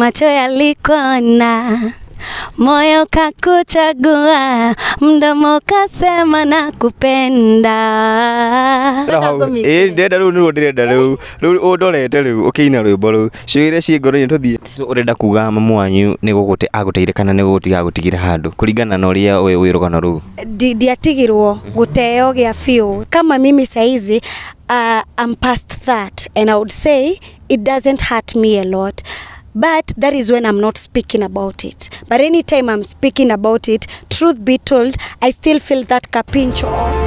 Macho yalikuona, moyo kakuchagua, mdomo kasema nakupenda. Ĩ ndĩrenda rĩu nĩruo ndĩrenda rĩu rĩu ũndorete rĩu ũkĩina rwĩmbo rũu ciũria ciĩ ngoro-inĩ tũthiĩ. So ũrenda kuga mamu wanyu nĩ gũgũte agũteire kana nĩ gũgũtiga agũtigire handũ kũringana na ũrĩa we wĩ rũgano rũu? Ndiatigirwo gũteo gĩa biũ. Kama mimi saizi I'm past that and I would say it doesn't hurt me a lot. But that is when I'm not speaking about it. But anytime I'm speaking about it, truth be told, I still feel that kapinch of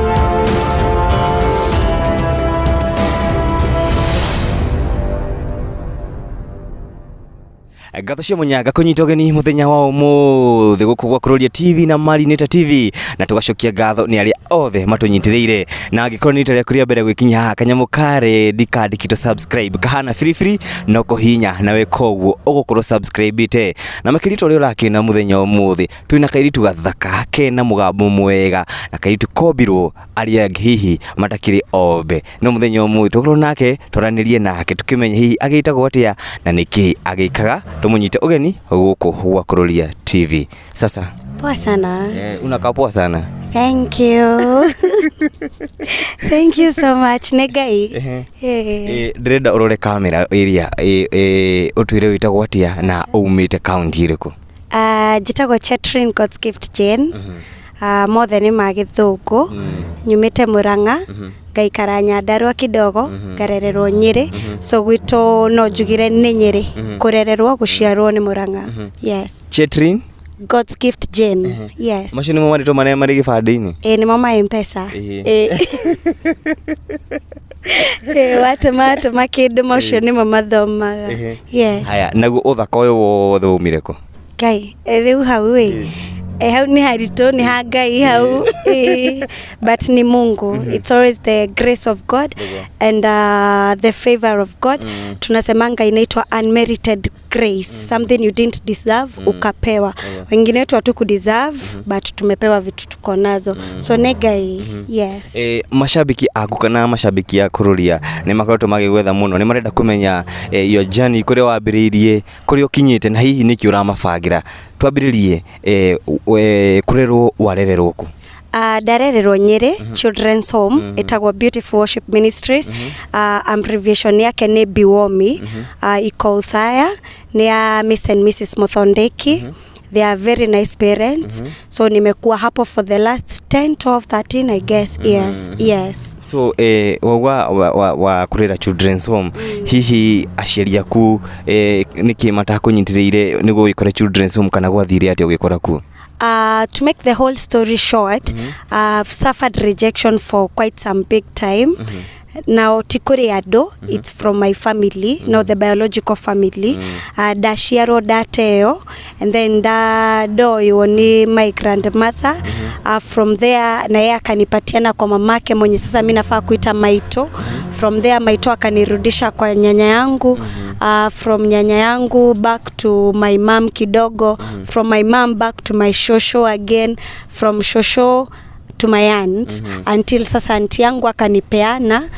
Ngatho cia mũnyanga kũnyita ũgeni mũthenya wa ũmũthĩ gũkũ gwa Kuroria TV na Marinata TV, na tũgacokia ngatho nĩ arĩa othe matũnyitĩrĩire, na angĩkorwo nĩ rita rĩaku rĩa mbere gwĩkinyia haha, kanyamũ ka rendi kandĩkĩtwo subscribe kahana biribiri no kũhihinya, nawe koguo ũgũkorwo subscribe-ĩte. Na makĩria ta ũrĩa ũrakĩona mũthenya wa ũmũthĩ twĩna kairĩtu gathaka kena mũgambo mwega na kairĩtu kombirwo arĩa angĩ hihi matakĩrĩ ombe, no mũthenya wa ũmũthĩ tũkorwo nake twaranĩrie nake tũkĩmenye hihi agĩtagwo atĩa na nĩkĩ agĩkaga. Tũmũnyite ũgeni gũkũ gwa Kuroria TV. Sasa Poa sana. Unakaa poa sana. Thank you. Thank you so much. Nĩ Ngai. Ndĩrenda ũrore kamera ĩrĩa ũtwĩre wĩtagwo atĩa na umĩte kaunti ĩrĩkũ? Njĩtagwo Chetrin God's Gift Jane. Mothe nĩ ma Gĩthũngũ. Nyumĩte Murang'a, ngaikara Nyandarua kidogo, ngarererwo Nyĩrĩ. So gwitũ no njugire nĩ Nyĩrĩ. Kũrererwo, gũciarwo nĩ Murang'a. Yes. Chetrin God's Gift Jane. Yes. Macio nĩmo marĩtwa marĩa marĩ gĩbandĩ-inĩ? Ĩĩ nĩmo ma M-Pesa. Ĩĩ watũma tũma kĩndũ macio nĩmo mathomaga. Yes. Haya, naguo ũthaka ũyũ wothe waumire kũ? Ngai, rĩu hau ĩ hau nĩ haritũ, nĩ ha Ngai hau. But ni Mungu. It's always the grace of God and the favor of God. Tunasemanga inaitwa unmerited grace, something you didn't deserve ukapewa. Wengine wetu hatuku deserve but tumepewa vitu tuko nazo. So nĩ Ngai. Yes. Mashabiki aku kana mashabiki a Kuroria nĩ makoretwo magĩgwetha mũno, nĩ marenda kũmenya your journey, kũrĩa wambĩrĩirie, kũrĩa ũkinyĩte na hihi nĩkĩ ũramabangĩra. Twambĩrĩrie kũrerwo warererwo kũ? Ndarererwo Nyĩrĩ Children's Home, ĩtagwo Beautiful Worship Ministries. Abbreviation yake nĩ BIWOMI. Iko Uthaya, nĩ ya Miss and Mrs Muthondeki. They are very nice parents. So nimekuwa hapo for the last 10, 12, 13 I guess. Yes, yes. So wauga wa kũrera Children's Home, hihi aciari aku nĩkĩ matakũnyitĩrĩire nĩguo wĩkore Children's Home kana gwathire atĩa ũgĩkora kuo? To make the whole story short, I've suffered rejection for quite some big time. Now ti kũrĩ andũ, it's from my family, not the biological family. Ndaciarwo ndateo and then ndoywo nĩ my grandmother. From there na yeye akanipatiana kwa mamake mwenye sasa mi nafaa kuita maito. From there maito akanirudisha kwa nyanya yangu. From nyanya yangu back to my mom kidogo. From my mom back to my shosho again. From shosho to my aunt. Until sasa aunti yangu akanipeana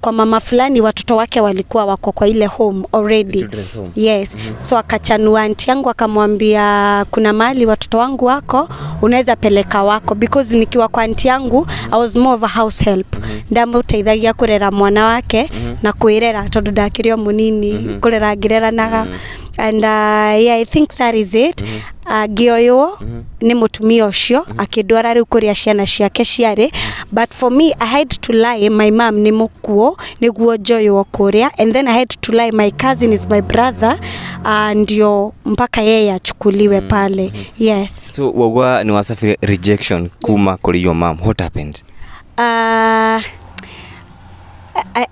kwa mama fulani, watoto wake walikuwa wako kwa ile home already. Children's home. Yes. So akachanua aunti yangu akamwambia kuna mahali watoto wangu wako, unaweza peleka wako, because nikiwa kwa aunti yangu I was more of a house help. Ndamũteithagia kũrera mwana wake na kwĩrera tondũ ndakĩrĩ o mũnini, kũrera ngĩreranaga. And yeah, I think that is it. Ngĩoywo nĩ mũtumia ũcio akĩndwara rĩu kũrĩa ciana ciake ciarĩ, but for me I had to lie my mom nĩ mũkuũ nĩguo njoywo kũrĩa, and then I had to lie my cousin is my brother, ndio mpaka yeye achukuliwe pale. Yes. So wauga nĩ wasafiri rejection kuma kũrĩ your mom, what happened?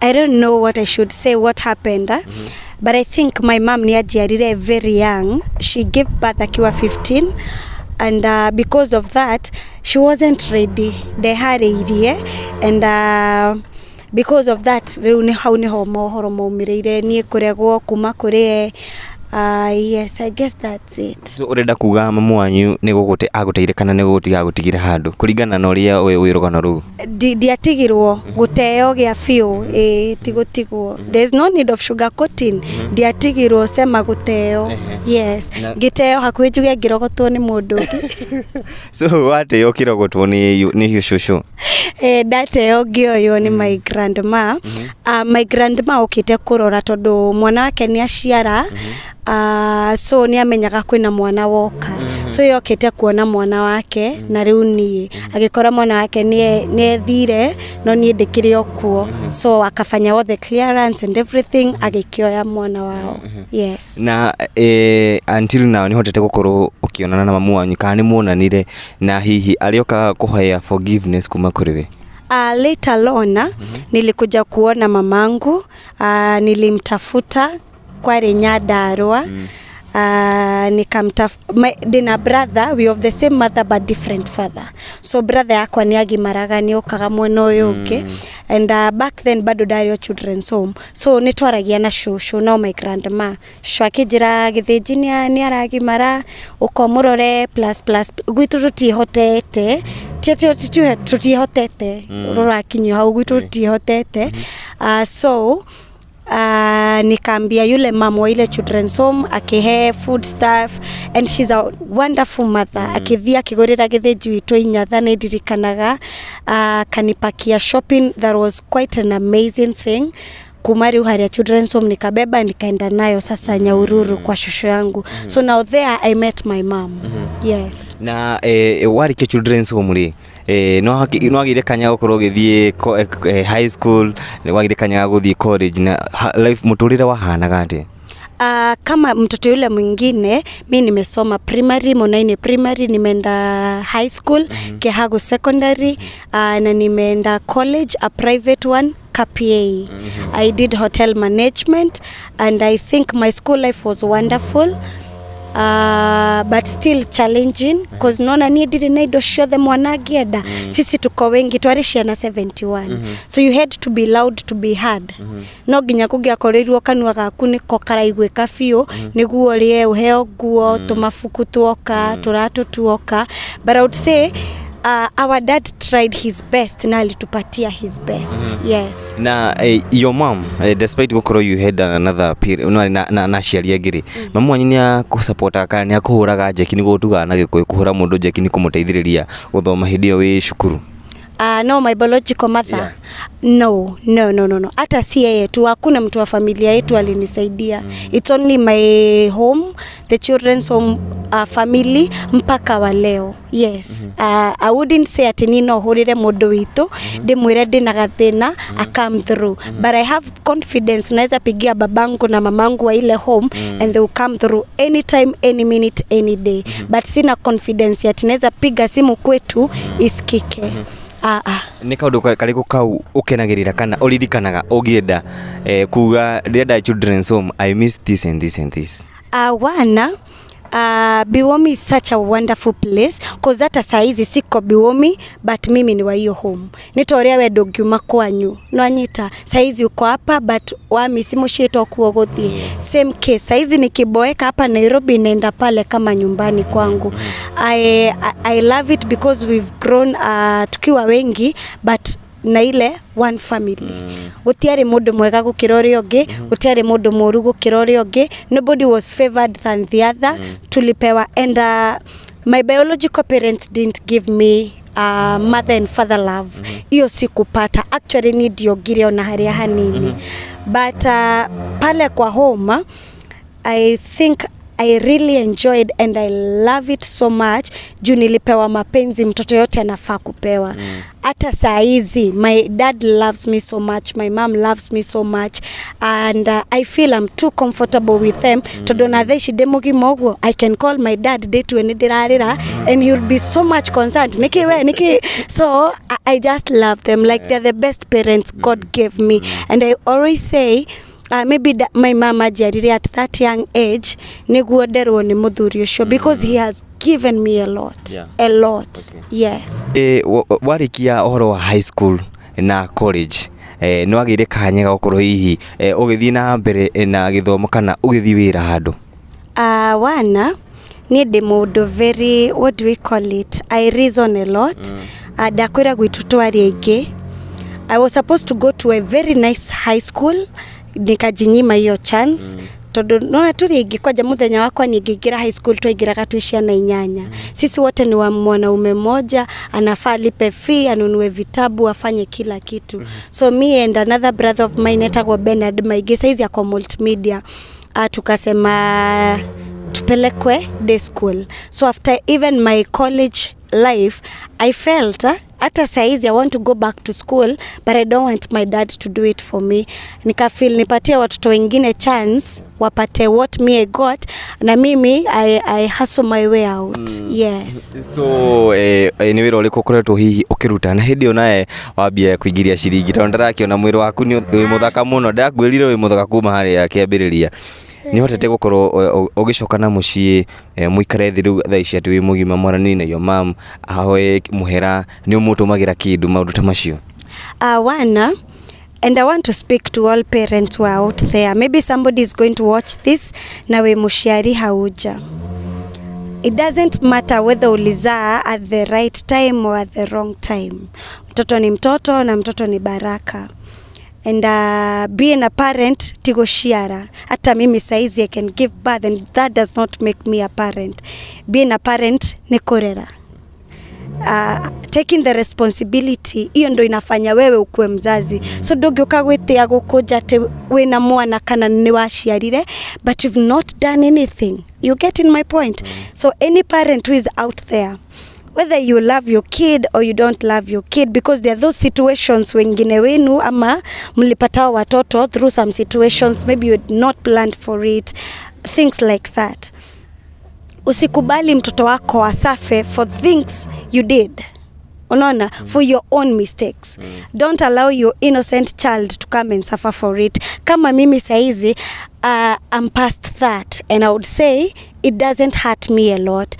I don't know what I should say what happened, But I think my mom ni ajiarire very young. She gave birth akiwa 15, and because of that she wasn't ready. Ndeharĩirie, and because of that rĩu nĩ hau nĩho mohoro maumĩrĩire niĩ kũregwo kuma kũrĩ ye. Yes, I guess that's it. So ũrenda kuga mamu wanyu nĩ gũgũte agũteire kana nĩ gũgũtiga agũtigire handũ kũringana na ũrĩa wĩ wĩ rũgano rũu? Ndiatigirwo gũteo gĩa biũ, ĩĩ, ti gũtigwo. There's no need of sugar coating. Ndiatigirwo, sema gũteo. Yes. Ngĩteo hakuhĩ njuge ngĩrogotwo nĩ mũndũ ũngĩ. So wateo ũkĩrogotwo nĩ cũcũ? Eh, ndateo ngĩoywo nĩ my grandma. My grandma okĩte kũrora tondũ mwana wake nĩ aciara, so nĩ amenyaga kwĩna mwana woka, so yokĩte kuona mwana wake. Na rĩu niĩ agĩkora mwana wake nĩ ethire, no niĩ ndĩkĩrĩ o kuo, so akafanya all the clearance and everything, agĩkĩoya mwana wao. Yes. Na until now nĩ hotete gũkorwo ũkĩonana na mamu wanyu kana nĩ muonanire, na hihi arĩokaga kũhoya forgiveness kuma kũrĩ we? Later on nilikuja kuona mamangu. Nilimtafuta kwarĩ Nyandarua. Ndĩna brother, we of the same mother but different father, so brother yakwa nĩ agimaraga, nĩ okaga mwena ũyũ ũngĩ, and back then bado ndarĩ o children's home, so nĩ twaragia na cũcũ, no my grandma, cũcũ akĩnjĩra Gĩthĩnji nĩ aragimara, ũka ũmũrore, plus plus gwitũ tũtiĩhotete. Ti atĩ tũtiĩhotete, rũrakinyio hau gwitũ tũtiĩhotete. So nikaambia yule mama wa ile children's home, akihe food stuff, and she's a wonderful mother. Akithia akigurira Githinji witũ inyatha, nĩ ndirikanaga, akanipakia shopping. That was quite an amazing thing. Kuma rĩu harĩa children's home nikabeba, nikaenda nayo sasa Nyahururu kwa shosho yangu. So now there I met my mom. Yes. Na warĩkia children's home rĩ, no wagĩire kanya gũkorwo ũgĩthiĩ high school, nĩ wagĩire kanya ga gũthiĩ college, na life, mũtũrĩre wahanaga atĩa? Kama mtoto yule mwingine, mi nimesoma primary Monaine Primary, nimeenda high school Kihagu Secondary, na nimeenda college, a private one, KPA. I did hotel management and I think my school life was wonderful, but still challenging, cause nona niĩ ndirĩ na indo ciothe mwana angĩenda. Sisi tuko wengi, twarĩ ciana 71, so you had to be loud to be heard. No nginya kũngĩakorirwo kanua gaku nĩko karaiguĩka biũ nĩguo ũrĩe, ũheo nguo, tũmabuku tuoka, tũratũ tuoka. But I would say our dad tried his best na alitupatia his best. Yes. Na your mom, despite gũkorwo you had another period, no na aciari angĩ rĩ, mamu wanyu nĩ akũsupportaga kana nĩ akũhũraga njeki, nĩguo tugaga na Gĩkũyũ kũhũra mũndũ njeki nĩ kũmũteithĩrĩria gũthoma hĩndĩ ĩyo wĩ cukuru? No, my biological mother. Yeah. No, no, no, no, no. Hata si yeye tu, hakuna mtu wa familia yetu alinisaidia. It's only my home, the children's home, family mpaka wa leo. Yes. I wouldn't say ati ni no hurire mundu witu ndimwire ndina gathina a come through, but I have confidence naweza pigia babangu na mamangu wa ile home and they will come through anytime, any minute, any day, but sina confidence ati naweza piga simu kwetu isikike. Ah, ah. Nĩ kaũndũ karĩkũ kau ũkenagĩrĩra kana ũririkanaga ũngĩenda kuga ndĩrenda children's home, I miss this and this and this? Wana Biwomi is such a wonderful place, cause hata saizi siko Biwomi, but mimi ni wa hiyo home. Nĩ ta ũrĩa we ndũngiuma kwanyu, nwanyita saizi uko hapa but wamisi mũciĩ tokuo gũthiĩ. Same case, saizi nikiboeka hapa Nairobi, naenda pale kama nyumbani kwangu. I love it because we've grown tukiwa wengi but na ile one family. Gutiarĩ mũndũ mwega gũkĩra ũrĩa ũngĩ, gũtiarĩ mũndũ mũru gũkĩra ũrĩa ũngĩ. Nobody was favored than the other. Tulipewa, and my biological parents didn't give me mother and father love. Hiyo sikupata actually, ni ndiongire ona harĩa hanini, but pale kwa home I think I really enjoyed and I love it so much juu nilipewa mapenzi mtoto yote anafaa kupewa. Hata saa hizi my dad loves me so much, my mom loves me so much, and I feel I'm too comfortable with them, tondũ na thaa ici ndĩ mũgima ũguo, I can call my dad ndĩtue nĩ ndĩrarĩra and he will be so much concerned, nĩkĩ we nĩkĩ. So I just love them, like they're the best parents God gave me, and I always say maybe my mama anjiarire at that young age nĩguo nderwo nĩ mũthuri ũcio, because he has given me a lot. A lot. Yes. Warĩkia ũhoro wa high school na college, nĩ wagĩire kanya ga gũkorwo hihi ũgĩthiĩ na mbere na gĩthomo kana ũgĩthiĩ wĩra handũ? Wana niĩ ndĩ mũndũ very, what do we call it, I reason a lot. Ndakwĩra gwitũ twarĩ aingĩ. I was supposed to go to a very nice high school, nikajinyima hiyo chance tondũ nona tũrĩ aingĩ. Kwanja mũthenya wakwa niĩ ngĩingĩra high school twaingĩraga twĩ ciana inyanya. Sisi wote ni wa mwanaume mmoja, anafaa alipe fee, anunue vitabu, afanye kila kitu. So me and another brother of mine etagwo Bernard Maingĩ, saizi ako multimedia, tukasema tupelekwe day school. So after even my college life, I felt, hata saizi I want to go back to school, but I don't want my dad to do it for me. Nikafeel nipatie watoto wengine chance wapate what me I got, na mimi I hustle my way out. Yes. So nĩ wĩra ũrĩkũ ũkoretwo hihi ũkĩruta na hĩndĩ ĩyo nawe wambia kũingĩria ciringi, tondũ ndĩrakĩona mwĩrĩ waku nĩ wĩ mũthaka mũno, ndakwĩrire wĩ mũthaka kuma harĩa kĩambĩrĩria. Nĩ ũhotete gũkorwo ũgĩcoka na mũciĩ, mũikare thĩ rĩu thaa ici atĩ wĩ mũgima, mwaranĩrie na your mum, ahoe mũhera, nĩ ũmũtũmagĩra kĩndũ, maũndũ ta macio? Wana, and I want to speak to all parents who are out there. Maybe somebody is going to watch this na we mũciari hauja. It doesn't matter whether ulizaa at the right time or at the wrong time. Mtoto ni mtoto na mtoto ni baraka. And being a parent ti gũciara. Hata mimi saizi I can give birth and that does not make me a parent. Being a parent ni kũrera, taking the responsibility, hiyo ndo inafanya wewe ukuwe mzazi. So ndũngĩũka gwĩtĩa gũkũnja atĩ wĩna mwana kana nĩ waciarire but you've not done anything. You getting my point? So any parent who is out there, whether you love your kid or you don't love your kid, because there are those situations wengine wenu ama mlipata watoto through some situations, maybe you had not planned for it, things like that, usikubali mtoto wako asuffer for things you did, unaona, for your own mistakes. Don't allow your innocent child to come and suffer for it. Kama mimi saizi, I'm past that and I would say it doesn't hurt me a lot,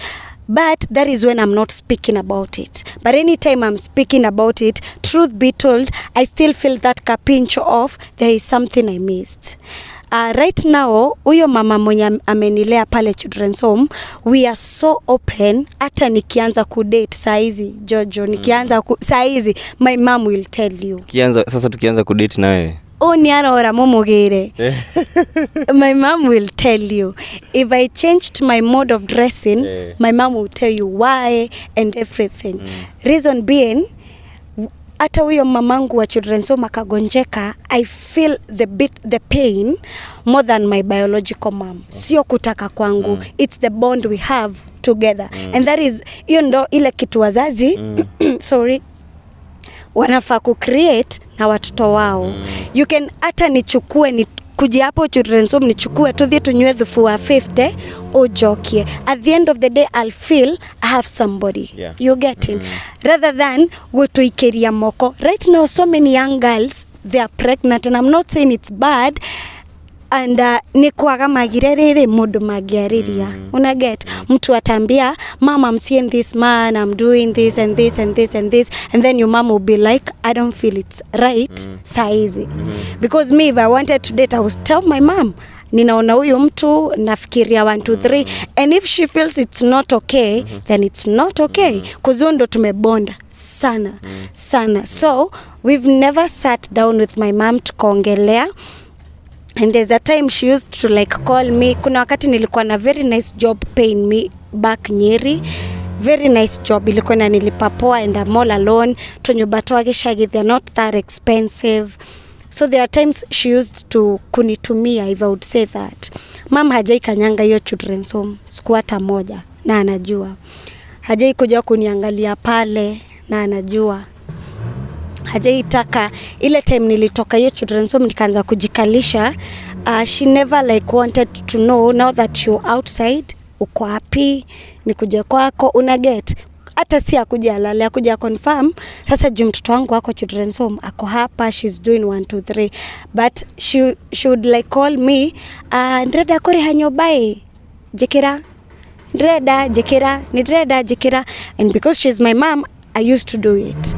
but that is when I'm not speaking about it. But anytime I'm speaking about it, truth be told, I still feel that kapinch of there is something I missed. Right now huyo mama mwenye amenilea pale children's home, we are so open. Hata nikianza kudate saizi, Jojo, nikianza saizi, my mom will tell you. Kianza sasa, tukianza kudate na wewe? Oh, ni arora mumugire. My mom will tell you if I changed my mode of dressing. My mom will tell you why and everything. Reason being, hata huyo mamangu wa children's home akagonjeka, I feel the bit the pain more than my biological mom. Sio kutaka kwangu. It's the bond we have together. And that is, hiyo ndo ile kitu wazazi, sorry, wanafaa kucreate na watoto wao. You can, hata nichukue ni kuja hapo children's home, nichukue tuthie tunywe thufu wa 50 ujokie, at the end of the day I'll feel I have somebody. You getting? Rather than gutuikiria moko. Right now so many young girls, they are pregnant, and I'm not saying it's bad, and nĩ kwaga magire rĩrĩ mũndũ mangĩarĩria. Una get mtu ataambia mama, "I'm seeing this man, I'm doing this and this and this and this," and then your mom will be like, "I don't feel it's right saizi." Because me, if I wanted to date, I would tell my mom, "Ninaona huyu mtu, nafikiria 1 2 3," and if she feels it's not okay, then it's not okay, cause huyo ndo tumebonda sana sana. So we've never sat down with my mom tukaongelea. And there's a time she used to like call me. Kuna wakati nilikuwa na very nice job paying me back Nyeri, very nice job, ilikuwa inanilipa poa, and I'm all alone, tunyumba twa gĩcagi, they're not that expensive. So there are times she used to kunitumia, if I would say that. Mam hajai kanyanga hiyo children's home siku hata moja na anajua. Hajai kuja kuniangalia pale na anajua. Hajaitaka. Ile time nilitoka hiyo children's home nikaanza kujikalisha, she never like wanted to know, "Now that you're outside, uko wapi, nikuje kwako?" Una get? Hata si akuja alale, akuja confirm sasa juu mtoto wangu ako children's home, ako hapa, she's doing 1 2 3. But she would like call me, "Ndĩrenda kũrĩha nyũmba ĩ, njĩkĩra, ndĩrenda njĩkĩra, nĩ ndĩrenda njĩkĩra." And because she's my mom, I used to do it.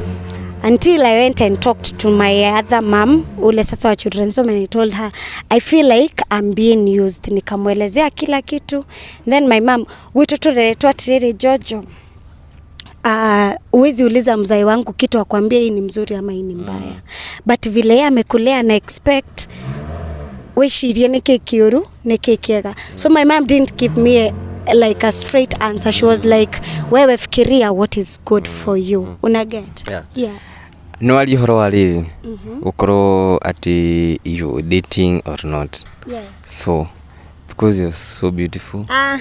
Until I went and talked to my other mom, ule sasa wa children's home, and I told her I feel like I'm being used. Nikamwelezea kila kitu. Then my mom, gwitũ tũreretwo atĩrĩrĩ Jojo, uwezi uliza mzai wangu kitu akwambia hii ni mzuri ama hii ni mbaya. But vile yeye amekulea na expect wĩcirie nĩkĩ kĩũru nĩkĩ kĩega. So my mom didn't give me like a straight answer. She was like, wewe fikiria what is good for you. Una get? Yeah. Yes. No arie ũhoro wa rĩrĩ, gũkorwo atĩ you dating or not. Yes. So because you're so beautiful, Ah,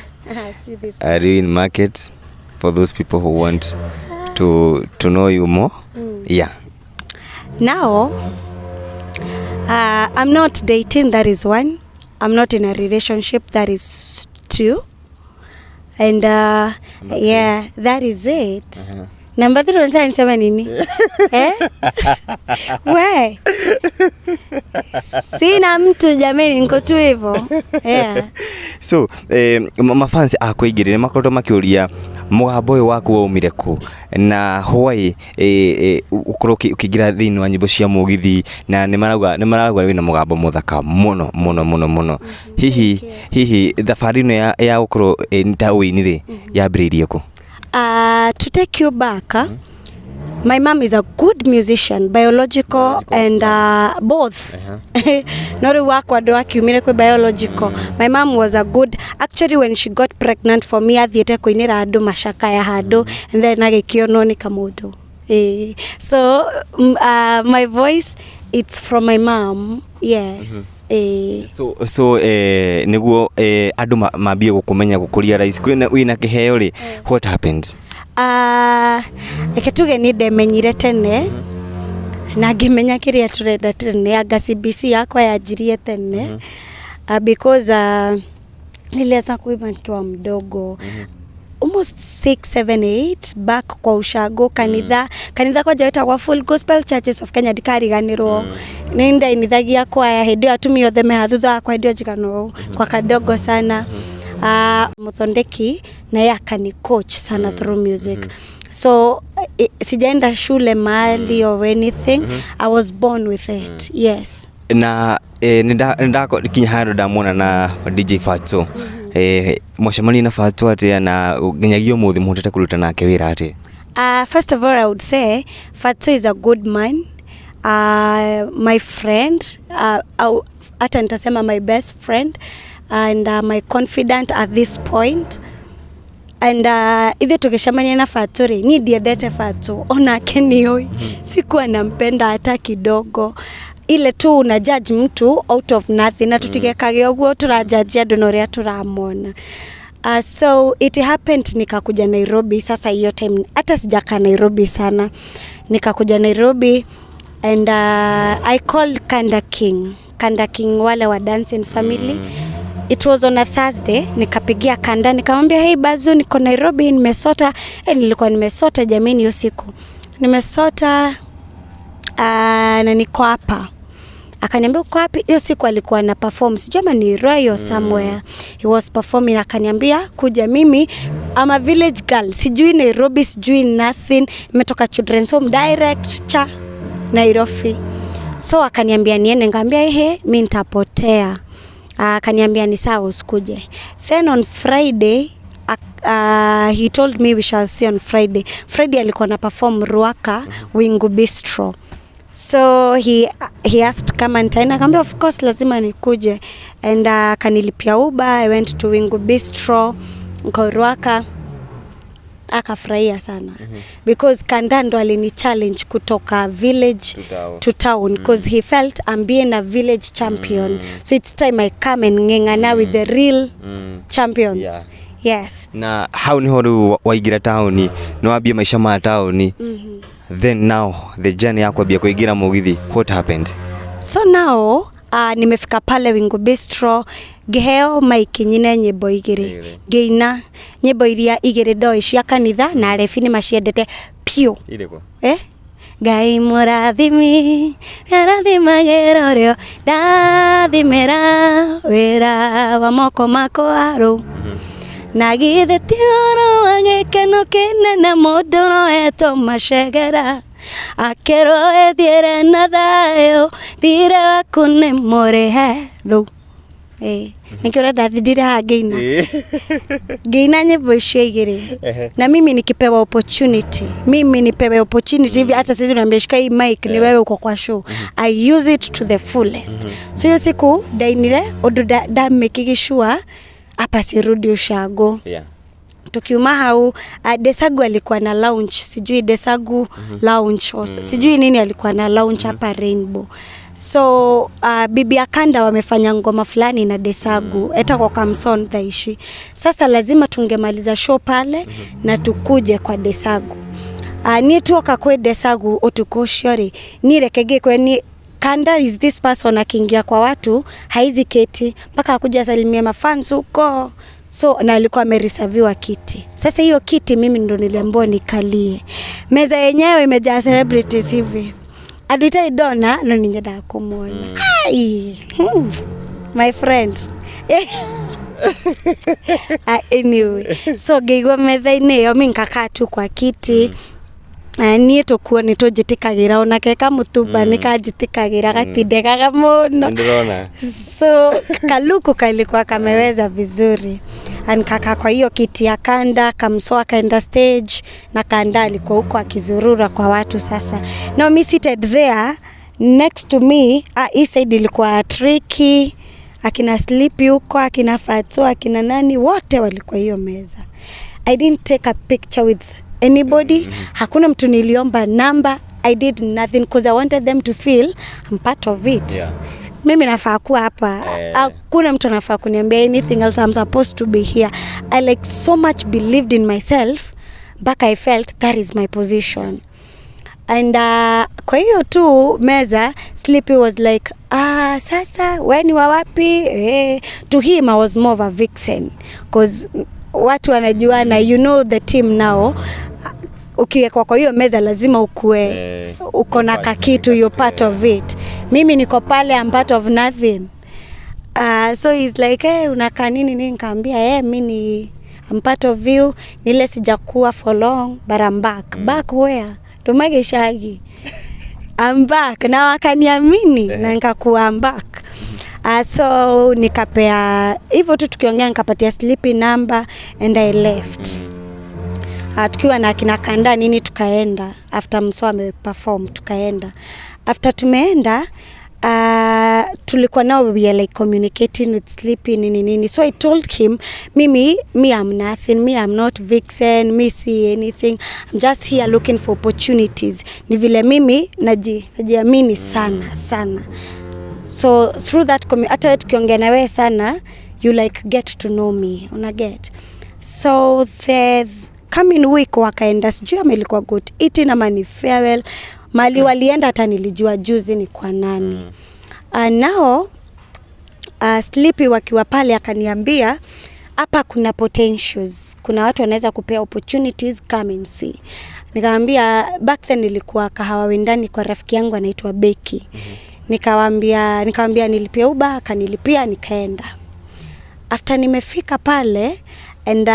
see this. Are you in market for those people who want to know you more? Yeah. Now, I'm not dating, that is one. I'm not in a relationship, that is two. And yeah, that is it. Number three, unataka niseme nini? Eh? We. Sina mtu jameni, niko tu hivyo. Yeah. So mafans akũingĩrĩre makoretwo makĩũria mũgambo ũyũ waku waumire kũ na why ũkorwo ũkĩingĩra thĩinĩ wa nyĩmbo cia mũgithi, na nĩ marauga wĩna mũgambo mũthaka mũno mũno mũno mũno. Hihi thabarĩ ĩno ya gũkorwo ta ũini rĩ yambĩrĩirie kũ? To take you back, my mom is a good musician, biological, Biological, and both. No rĩu wakwa ndwakiumire kwĩ biological. My mom was a good, actually when she got pregnant for me, athiĩte kũinĩra andũ macakaya handũ and then agĩkĩonwo nĩ kamũndũ. So my voice, it's from my mom. Yes. So nĩguo andũ mambie gũkũmenya, gũkũria rais wĩna kĩheo rĩ, what happened? Reke tuge nĩ ndemenyire tene na ngĩmenya kĩrĩa tũrenda tene. Anga CBC yakwa yanjirie tene, because nilianza kuimba nikiwa mdogo, almost 6 7 8, back kwa ushago kanitha. Kanitha kwanja wetagwo Full Gospel Churches of Kenya, ndikariganĩrwo. Nĩ ndainithagia kwaya hĩndĩ ĩyo, atumia othe meha thutha wakwa hĩndĩ ĩyo njigana kwa kadogo sana. Muthondeki naye akani coach sana through music. So sijaenda shule mahali or anything. I was born with it, yes. Na nĩ ndakinya handũ ndamwona na DJ Fatso. Mwacemania na Fatso atĩa, na nginyagia ũmũthĩ mũhotete kũruta nake wĩra atĩa? First of all, I would say Fatso is a good man, my friend, hata nitasema my best friend and my confidant at this point. And ithuĩ tũgĩcemania na Fatso rĩ, niĩ ndiendete Fatso onake nĩũĩ sikuwa nampenda hata kidogo. Ile tu una judge mtu out of nothing, na tutigekage ũguo tũrajaji andũ na ũrĩa tũramona. So it happened nikakuja Nairobi. Sasa hiyo time hata sijakaa Nairobi sana. Nikakuja Nairobi and I called Kanda King, Kanda King wale wa Dancing Family. It was on a Thursday. Nikapigia Kanda nikamwambia, "Hey Bazu, niko Nairobi, nimesota." Nilikuwa nimesota jamani, hiyo siku nimesota, na niko hapa. Akaniambia, "Uko wapi?" Hiyo siku alikuwa na perform, sijui ama ni Royal somewhere he was performing. Akaniambia kuja. Mimi I'm a village girl, sijui Nairobi, sijui nothing, nimetoka children's home direct cha Nairobi. So akaniambia niende, nikamwambia, "Ehe, mi nitapotea." Akaniambia ni sawa, usikuje. Then on Friday he told me we shall see on Friday. Friday alikuwa na perform Ruaka, Wingu Bistro. So he asked kama nitaenda, akamwambia of course lazima nikuje, and akanilipia Uber. I went to Wingu Bistro nko Ruaka. Akafurahia sana because Kanda ndo alini challenge kutoka village To town. To town, because he felt I'm being a village champion, so it's time I come and ng'eng'ana with the real champions. Yes. Na hau niho rĩu waingĩra taũni, nĩ wambia maica ma taũni. Then now the journey ya kwambia kũingĩra mũgithi, what happened? So now nimefika pale Wingu Bistro, ngĩheo maiki nyine nyĩmbo igĩrĩ. Igĩrĩ. Ngĩina nyĩmbo iria igĩrĩ ndoĩ cia kanitha na arebi nĩ maciendete piũ. Irĩkũ? Ngai mũrathimi arathimagĩra ũrĩo ndathimĩra wĩra wa moko makwa rũ na githĩ ti ũhoro wa gĩkeno kĩnene mũndũ no etwo macegera. Akerwo ethiere na thayo, thire waku nĩ mũrĩhe. Rĩu ĩĩ nĩkĩo ũrenda thindire haha ngĩina ngĩina nyĩmbo icio igĩrĩ. Na mimi nikipewa opportunity, mimi nipewe opportunity hivi, hata sisi unaambia shika hii mic, ni wewe uko kwa show, I use it to the fullest. So hiyo siku ndainire undu ndamĩkigi sure hapa sirudi ushago. Tukiuma hau, Desagu alikuwa na lounge, sijui Desagu lounge or sijui nini alikuwa na lounge hapa Rainbow. So Bibi Akanda wamefanya ngoma fulani na Desagu, etagwo Kamson thaici. Sasa lazima tungemaliza show pale na tukuje kwa Desagu. Niĩ tuoka kwĩ Desagu ũtukũ ũcio rĩ, niĩ reke ngĩkwe ni Kanda is this person akiingia kwa watu haizi keti mpaka akuja asalimie mafans huko. So na alikuwa amereserviwa kiti. Sasa hiyo kiti mimi ndo niliambiwa nikalie. Meza yenyewe imejaa celebrities hivi, andũ itarĩ ndona no nĩ nyendaga kũmuona. Ai, my friend. Anyway, so ngĩigua metha-inĩ ĩyo mi nkakaa tu kwa kiti. Niĩ tũkuo nĩ tũnjĩtĩkagĩra, onake kamũtumba nĩ kanjĩtĩkagĩra, gatindegaga mũno. Ndĩrona. So kaluku kalikuwa kameweza vizuri. Nikakaa kwa hiyo kiti ya Kanda, Kamso akaenda stage na Kanda alikuwa huko akizurura kwa watu. Sasa now me seated there next to me, hii side ilikuwa Tricky, akina Sleepy huko, akina Fatu, akina nani wote walikuwa hiyo meza. I didn't take a picture with anybody. Hakuna mtu niliomba namba. I did nothing because I wanted them to feel I'm part of it. Mimi nafaa kuwa hapa. Hakuna mtu anafaa kuniambia anything else. I'm supposed to be here. I like so much believed in myself mpaka I felt that is my position. And kwa hiyo tu meza, Sleepy was like, "Ah, sasa we ni wa wapi?" Eh, to him I was more of a vixen cause watu wanajuana, you know the team now. Ukiwekwa kwa hiyo meza lazima ukue uko na kakitu, you're part of it. Mimi niko pale, I'm part of nothing. So he's like, "Hey, unakaa nini nini?" Nikaambia, "Hey, mi ni I'm part of you, nile sijakuwa for long but I'm back." Back where? Tumageshagi. I'm back na wakaniamini na nikakuwa I'm back. So nikapea hivyo tu tukiongea, nikapatia Sleepy number and I left. Tukiwa na akina Kanda nini tukaenda after Mso ameperform, tukaenda. After tumeenda, tulikuwa nao, we are like communicating with Sleepy nini nini. So I told him, mimi me I'm nothing, me I'm not vixen, me see anything, I'm just here looking for opportunities. Ni vile mimi najiamini sana sana. So through that hata wewe tukiongea na wewe sana, you like get to know me, una get. So the coming week wakaenda, sijui ama ilikuwa good eating ama ni farewell mali walienda, hata nilijua juzi ni kwa nani. Now Sleepy wakiwa pale akaniambia, "Hapa kuna potentials, kuna watu wanaweza kupea opportunities, come and see." Nikamwambia, back then nilikuwa Kahawa Wendani kwa rafiki yangu anaitwa Becky. Nikamwambia nilipia Uber, akanilipia, nikaenda. After nimefika pale and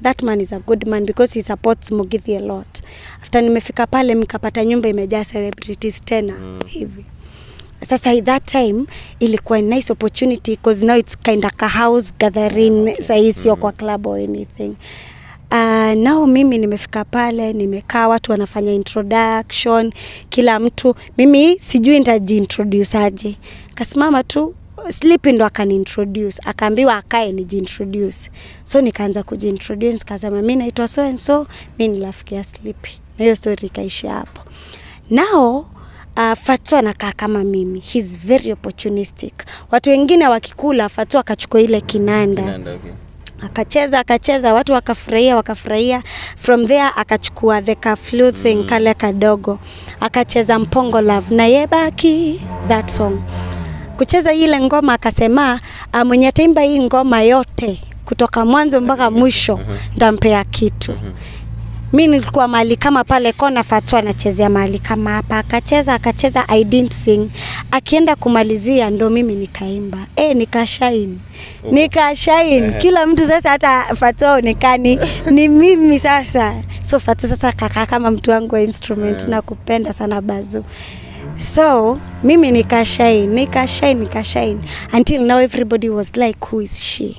that man is a good man because he supports Mugithi a lot. After nimefika pale nikapata nyumba imejaa celebrities tena hivi. Sasa at that time ilikuwa a nice opportunity because now it's kind of a house gathering, sahii sio kwa club or anything. Now mimi nimefika pale, nimekaa, watu wanafanya introduction, kila mtu, mimi sijui nitajiintroduce aje. Kasimama tu, Sleepy ndo akaniintroduce, akaambiwa akae nijiintroduce. So nikaanza kujiintroduce, nikasema mi naitwa so and so, mi ni rafiki ya Sleepy. Na hiyo story ikaishia hapo. Now Fatu anakaa kama mimi, he's very opportunistic. Watu wengine wakikula, Fatu akachukua ile kinanda. Kinanda, okay. Akacheza, akacheza, watu wakafurahia, wakafurahia. From there akachukua the kaflu thing, kale kadogo, akacheza Mpongo Love na Yebaki, that song. Kucheza ile ngoma akasema, "Ah, mwenye ataimba hii ngoma yote kutoka mwanzo mpaka mwisho ndampea kitu." Mi nilikuwa mahali kama pale kona, Fatxo anachezea mahali kama hapa, akacheza akacheza, I didn't sing. Akienda kumalizia ndo mimi nikaimba, nikashine, nikashine. Kila mtu sasa, hata Fatxo aonekani ni mimi sasa. So Fatxo sasa kakaa kama mtu wangu wa instrument. Nakupenda sana, Bazu. So mimi nikashine, nikashine, nikashine until now everybody was like, "Who is she?"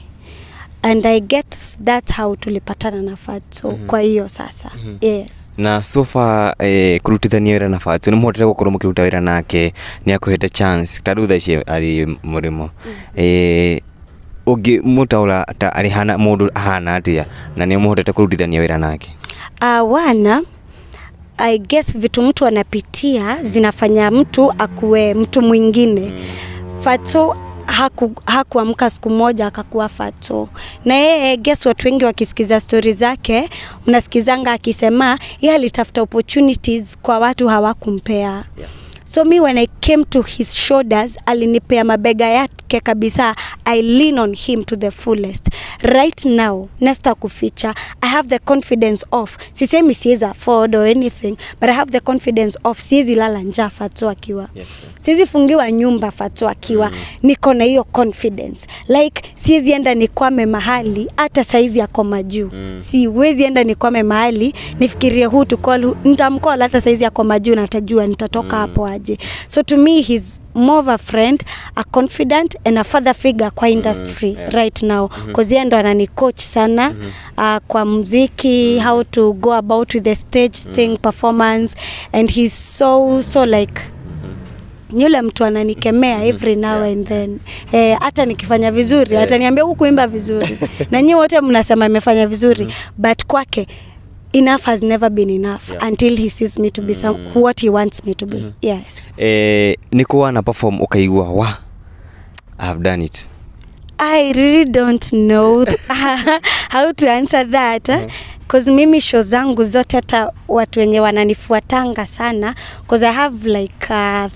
And I get that's how tulipatana na Fatxo. Kwa hiyo sasa, yes. Na so far, kurutithania wĩra na Fatxo, nĩ mũhotete gũkorwo mũkĩruta wĩra nake, nĩ akũhete chance ta rĩu thaa ici arĩ mũrĩmo, ũngĩmũtaũra ta arĩ hana mũndũ ahana atĩa, na nĩ mũhotete kũrutithania wĩra nake? Wana I guess vitu mtu anapitia zinafanya mtu akuwe mtu mwingine. Fatxo hakuamka siku moja akakuwa Fatxo. Na yeye, guess watu wengi wakisikiza stori zake, mnasikizanga akisema yeye alitafuta opportunities kwa watu hawakumpea. So me, when I came to his shoulders, alinipea mabega yake kabisa. I lean on him to the fullest. Right now, nesta kuficha, I have the confidence of, sisemi siwezi afford or anything, but I have the confidence of siwezi lala njaa Fatxo akiwa. Siwezi fungiwa nyumba Fatxo akiwa. Niko na hiyo confidence. Like siwezi enda nikwame mahali hata saizi yako majuu. Siwezi enda nikwame mahali nifikirie who to call, nitamcall hata saizi yako majuu na atajua nitatoka hapo aje. So to me, he's more of a friend, a confidant and a father figure kwa industry right now, cause yeye ndo anani coach sana kwa muziki, how to go about with the stage thing, performance, and he's so so like ni yule mtu ananikemea every now and then. Hata nikifanya vizuri ataniambia hukuimba vizuri, na nyi wote mnasema imefanya vizuri, but kwake enough has never been enough until he sees me to be some, what he wants me to be. Yes. Nĩ kũ wana perform ũkaigua wa I have done it? I really don't know how to answer that, 'cause mimi show zangu zote, hata watu wenye wananifuatanga sana, 'cause I have like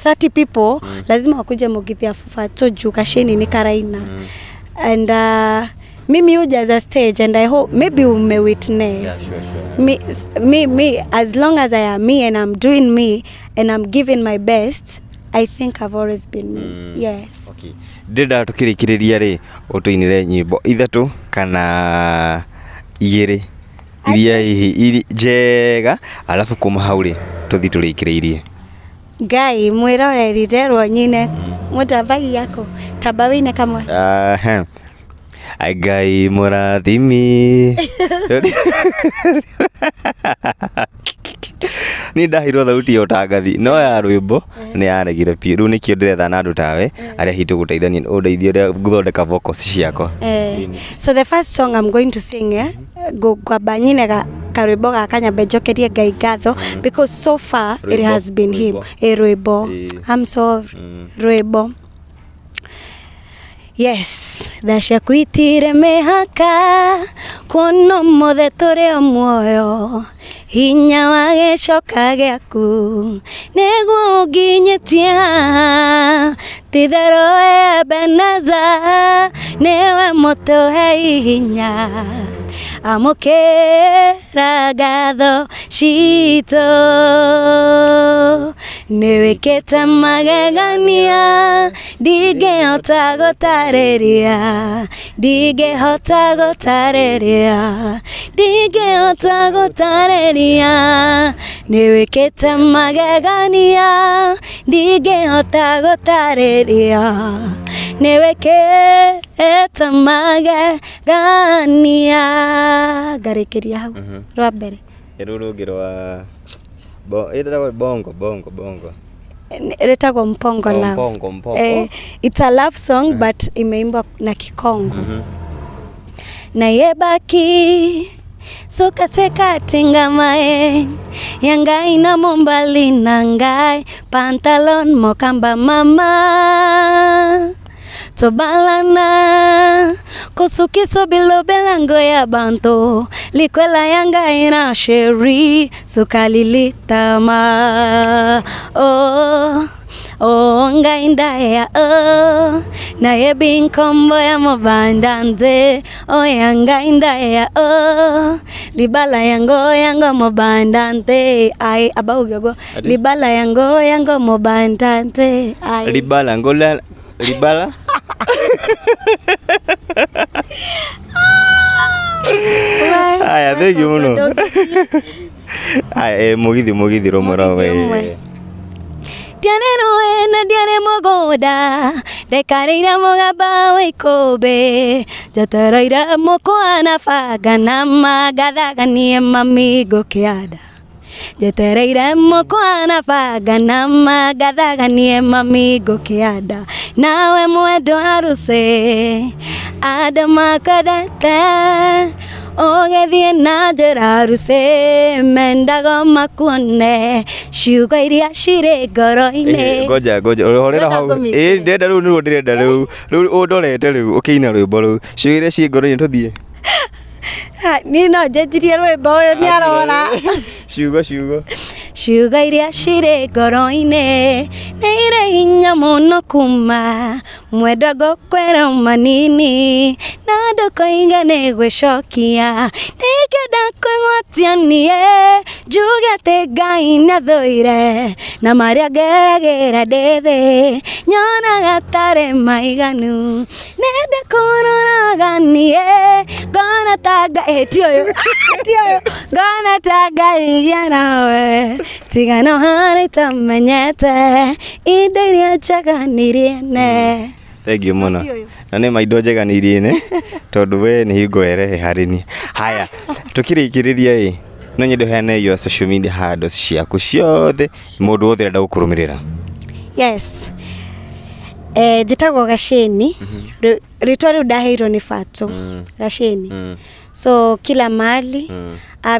30 people, lazima wakuje Mugithi ya Fatxo juu kashini ni karaina and mimi hujaza stage, and I hope maybe ume witness. Yeah, sure. Me, as long as I am me and I'm doing me and I'm giving my best, I think I've always been me. Yes. Okay. Ndĩrenda tũkĩrĩkĩrĩria rĩ, ũtũinĩre nyĩmbo ithatũ kana igĩrĩ iria hihi njega, alafu kuma hau rĩ tũthiĩ tũrĩkĩrĩirie. Ngai mwĩroreri nderwo nyine mũtambagia yako tamba wĩine kamwe. Aha. Ngai mũrathimi, niĩ ndahirwo thauti ya ũtangathi no ya rwĩmbo nĩ yaregire biũ. Rĩu nĩkĩo ndĩretha na andũ tawe arĩa hihi tũgũteithania, ũndeithie ũrĩa ngũthondeka vocals ciakwa. So the first song I'm going to sing, ngwamba nyine karwĩmbo gaka nyambe njokerie Ngai ngatho because so far it Rwĩmbo, has been him. Rwĩmbo. Rwĩmbo. I'm sorry. Rwĩmbo, yes. Tha ciaku itire mĩhaka, kuona ũmũthĩ tũrĩ o muoyo, hinya wa gĩcoka gĩaku nĩguo ũnginyĩtie haha. Titherũ Ebeneza, nĩwe mũtũhei hinya, amũkĩra ngatho citũ. Nĩwĩkĩte magegania, ndingĩhota gũtarĩria, ndingĩhota gũtarĩria, ndingĩhota gũtarĩria. Nĩwĩkĩte magegania, ndingĩhota gũtarĩria, nĩwĩkĩte magegania. Ngarĩkĩria hau rwa mbere. Rũrũ rũngĩ rwa ĩtagwo bongo bongo bongo. Rĩtagwo Mpongo Oh, Love. Mpongo, Mpongo. It's a love song but imeimbwa na Kikongo. Nayebaki sukaseka tingamae yangai na mombali nangai pantalon mokamba mama tobalana kosukiso bilobelango ya banto likwela yangai na sheri sukalilitama oh. O ngai ndaya o nayebi nkombo ya mobanda nze oya ngai ndaya o libala yango yango mobanda nte ai abaugogo Ati? libala yango yango mobanda nte ai. Libala ngola libala. Aya, thank you muno. Aya, mugithi mugithi rũmwe Mũgithi rũmwe. ũmwe. Ndiarĩ rũĩ na ndiarĩ mũgũnda ndaikarĩire mũgamba wa ikũmbĩ njetereire mũkwa na banga na mangathaganie mami ngũkĩanda njetereire mũkwa na banga na mangathaganie mami ngũkĩanda nawe mwendwa harusi andũ makwendete ũgĩthiĩ na njĩra harusi mendago makuone ciugo iria cirĩ ngoro-inĩ. Ngoja ngoja horera hau. Ndĩrenda ngũmĩte. Ndĩrenda rĩu nĩruo ndĩrenda rĩu rĩu ũndorete rĩu ũkĩina rwĩmbo rũu ciũria iria ciĩ ngoro-inĩ tũthiĩ. Ha, niĩ no njenjirie rwĩmbo ũyũ nĩ arora. Ciugo ciugo. Ciugo iria cirĩ ngoro-inĩ nĩ irĩ hinya mũno kuma mwendwa ngũkwĩra manini na ndũkoiga nĩ gwĩcokia ndingĩenda kwĩgwatia niĩ njuge atĩ Ngai nĩathũire na marĩa ngeragĩra ndĩ thĩ nyonaga tarĩ maiganu nĩndĩkũroraga niĩ ngona ta Ngai ti ũyũ. Ah, ti ũyũ ngona ta Ngai gĩa nawe tiga no harĩ tamenyete indo iria njega nĩ iria ne. Thank you mũno. Ti ũyũ. Na nĩ ma indo njega nĩ iria nene tondũ we nĩ hingo werehe harĩ niĩ. Haya, tũkĩrĩkĩrĩria ĩ no nyende ũheane your social media handles ciaku ciothe mũndũ wothe ũrenda gũkũrũmĩrĩra. Yes. Njĩtagwo Gaceni. Rĩtwa rĩu ndaheirwo nĩ Fatũ. Gaceni. So kila mahali.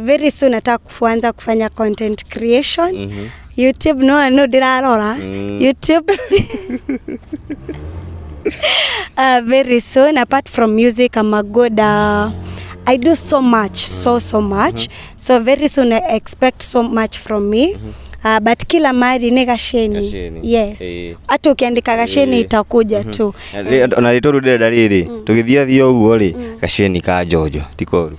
Very soon nataka kuanza kufanya content creation. YouTube no no ndĩrarora. YouTube. Very soon, apart from music, I'm a good I do so much, so so much. So very soon I expect so much from me. But kila mahali ni Gaceni. Gaceni. Yes. Hata ukiandika Gaceni itakuja tu. Ona rĩtwa rĩu ndĩrenda rĩrĩ tũgĩthiathia ũguo rĩ Gaceni ka Njonjo ti koru.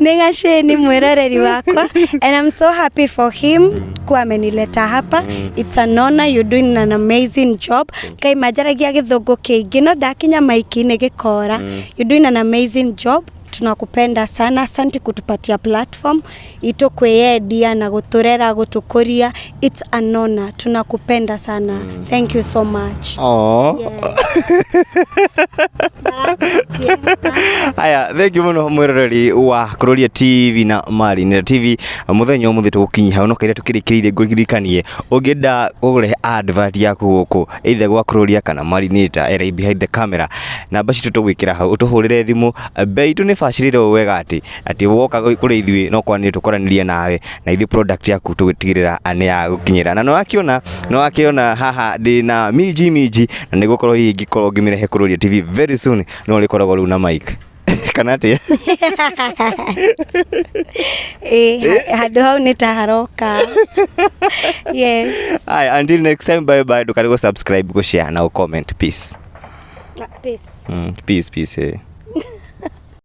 Nĩ Gaceni mwĩroreri wakwa and I'm so happy for him kuwa amenileta hapa. It's an honor, you're doing an amazing job. Ngai manjaragia gĩthũngũ kĩingĩ no ndakinya maiki-inĩ gĩkora. You're doing an amazing job, tunakupenda sana, asante kutupatia platform itu kwiyendia na guturera gutukuria. It's an honor, tunakupenda sana. Thank you so much. Oh. Yeah. Aya, thank you muno mwiroreri wa Kuroria TV na Marinera TV muthenya umuthi tugukinyia hau no kaira tukirikiririe ngũririkanie ũngĩenda ũrehe advert yaku gũkũ either gwa Kuroria kana Marinata ere behind the camera namba citũ tũgwĩkĩra hau ũtũhũrĩre thimũ bei itũ nĩ bacĩrĩre ũũ wega atĩ atĩ woka kũrĩ ithuĩ no kwaranĩria tũkwaranĩria nawe na ithuĩ product yaku tũgĩtigĩrĩra nĩ ya gũkinyĩra na nĩwakĩona haha ndĩ na minji minji na nĩgũkorwo hihi ingĩkorwo ngĩmĩrehe Kuroria TV very soon no rĩkoragwo rĩu na mic kana atĩa. Handũ hau nĩ ta haroka. Yes. Aya, until next time, bye bye. Ndũkarigwo subscribe, go share na comment. Peace. Peace. Peace peace.